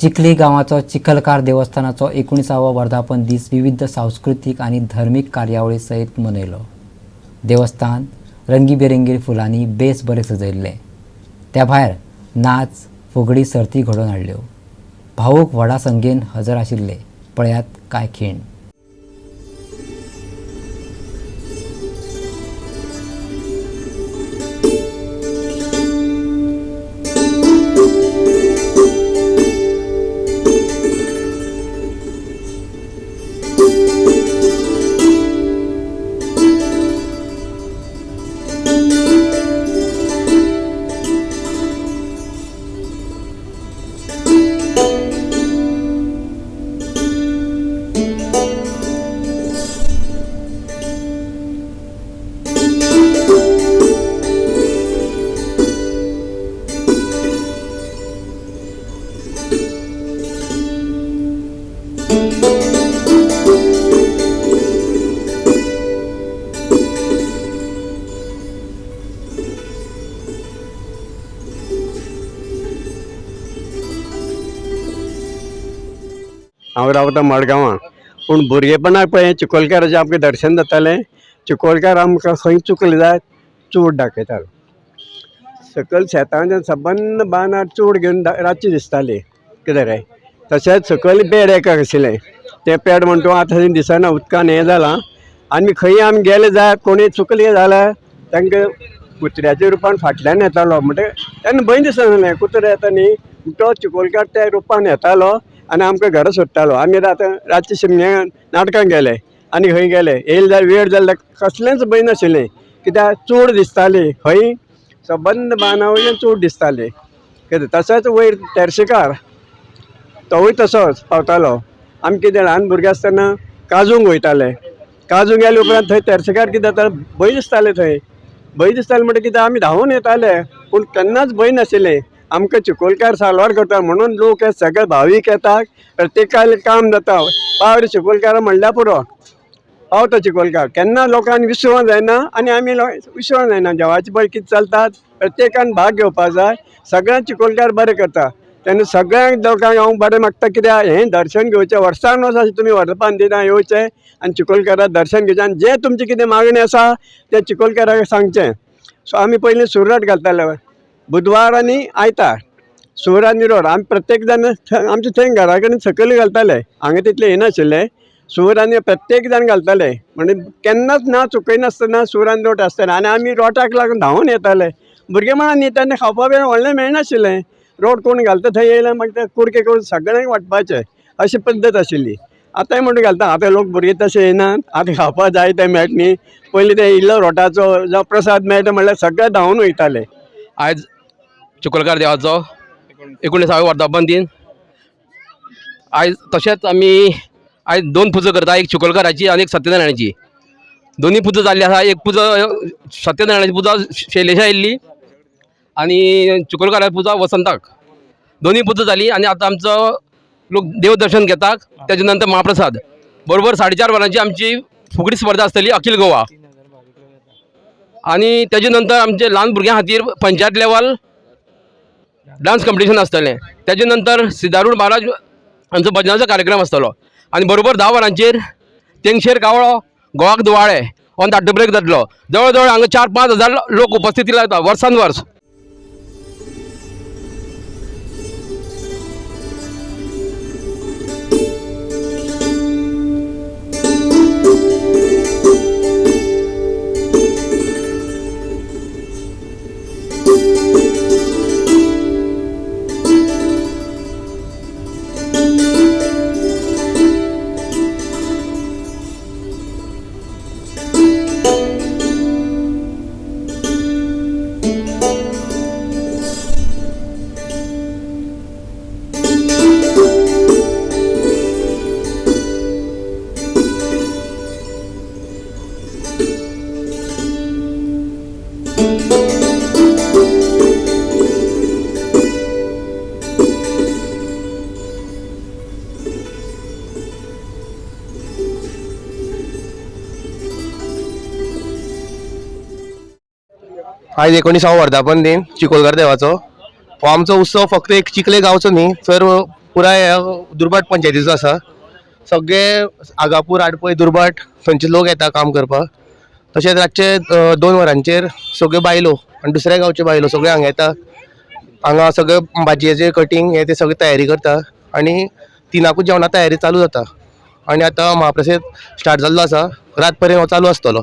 चिखली गांवाचो चिखलकार देवस्थानाचो 19वो वर्धापन दीस विविध सांस्कृतीक आनी धर्मीक कार्यावळी सयत मनयलो. देवस्थान रंगीबेरंगी फुलांनी बेस बरें सजयल्लें. त्या भायर नाच फुगडी सर्ती घडोवन हाडल्यो. भावूक व्हडा संख्येन हजर आशिल्ले. पळयात कांय खीण. हांव रावता मडगांवां, पूण भुरगेपणाक पळय चिकोलकाराचें आमकां दर्शन जातालें. चिकोलकार आमकां खंय चुकले जायत चूड दाखयतालो. सकयल शेतान सबंद बांदार चूड घेवन रातची दिसताली कितें रे. तशेंच सकयल पेड एक आशिल्लें, तें पेड म्हणटा तूं आतां दिसना, उदकान हें जालां. आनी खंय आमी गेले जायत कोणूय चुकले जाल्यार तांकां कुत्र्याच्या रुपान फाटल्यान येतालो. म्हणटकीर तेन्ना भंय दिसनासलें, कुत्रो येता न्ही, तो चिकोलकार त्या रुपान येतालो आनी आमकां घरा सोदतालो. आमी आतां रातचे शिमग्याक नाटकां गेले आनी खंय गेले येयले जाल्यार वेळ जाल्यार कसलेंच भंय नाशिल्लें, कित्याक चूड दिसताली खंय सबंद बांदा वयल्यान चूड दिसताली कितें. तशेंच वयर तेरशेकार तोवूय तसोच पावतालो. आमी कितें ल्हान भुरगे आसतना काजूंक वयताले. काजूंक गेले उपरांत थंय तेरशेकार कितें जाता भंय दिसताले, थंय भंय दिसताले म्हणटकीर कितें आमी धांवून येताले, पूण केन्नाच भंय नाशिल्लें. आमकां चिकोलकार साल्वार करता म्हणून लोक हे सगळे भावीक येतात, प्रत्येकालें काम जाता. पाव रे चिकोलकारा म्हणल्यार पुरो, पावता चिकोलकार. केन्ना लोकांक विसरोंक जायना आनी आमी विसरोंक जायना. देवाचे पळय कितें चलतात, प्रत्येकान भाग घेवपाक जाय. सगळ्यांक चिकोलकार बरें करता. तेन्ना सगळ्यांक लोकांक हांव बरें मागता, कित्याक हें दर्शन घेवचें वर्सान वर्स अशें तुमी वर्धापन दिना येवचें आनी चिकोलकाराक दर्शन घेवचें आनी जें तुमचें कितें मागणें आसा तें चिकोलकाराक सांगचें. सो आमी पयलीं सुरट घालताले बुधवार आनी आयतार, सूर आनी रोड. आमी प्रत्येक जाण आमचे थंय घरा कडेन सकयल घालताले, हांगा तितले येनाशिल्ले. सूर आनी प्रत्येक जाण घालताले, म्हणजे केन्नाच ना चुकयनासतना सूर आनी रोट आसताले. आनी आमी रोटाक लागून धांवून येताले. भुरगेपणान न्ही तेन्ना खावपा बी व्हडलें मेळनाशिल्लें. रोट कोण घालता थंय येयले मागीर ते कुडके करून सगळ्यांक वांटपाचे, अशी पद्दत आशिल्ली. आतांय म्हणटा घालता, आतां लोक भुरगे तशे येनात, आतां खावपा जाय ते मेळटा न्ही. पयलीं ते इल्लो रोटाचो जावं प्रसाद मेळटा म्हणल्यार सगळे धांवून वयताले. आयज चिकोलकार देवाचो 19व्या वर्धापन दिन. आयज तशेंच आमी आयज दोन पुजा करता, एक चिकोलकाराची आनी एक सत्यनारायणाची. दोनूय पुजा जाल्ली आसा. एक पुजा सत्यनारायणाची पुजा शैलेशा येयल्ली आनी चिकोलकाराची पुजा वसंताक. दोनूय पुजा जाली आनी आतां आमचो लोक देव दर्शन घेतात. तेजे नंतर महाप्रसाद. बरोबर 4:30 वरांची आमची फुगडी स्पर्धा आसतली अखील गोवा. आनी तेजे नंतर आमचे ल्हान भुरग्यां खातीर पंचायत लेवल डांस कॉम्पिटिशन आसतलें. तेजे नंतर सिद्धारूढ महाराज हांचो भजनाचो कार्यक्रम आसतलो. आनी बरोबर 10 वरांचेर तेंगशेर कावळो गोवाक दुवाळे ऑन दाट्टो ब्रेक जातलो. जवळ जवळ हांगा 4-5 हजार लोक उपस्थिती लागता वर्सान वर्स. आयज 19वो वर्धापन दिन चिकोलकार देवाचो. हो आमचो उत्सव फक्त एक चिखले गांवचो न्ही तर पुराय ह्या दुर्भाट पंचायतीचो आसा. सगळे आगापूर, आडपय, दुर्भाट थंयचे लोक येता काम करपाक. तशेंच रातचे 2 वरांचेर सगळ्यो बायलो आनी दुसऱ्या गांवच्यो बायलो सगळ्यो हांगा येता. हांगा सगळे भाजयेचे कटींग हे ते सगळे तयारी करता आनी 3 जेवणा तयारी चालू जाता आनी आतां महाप्रसाद स्टार्ट जाल्लो आसा. रात पर्यंत हो चालू आसतलो.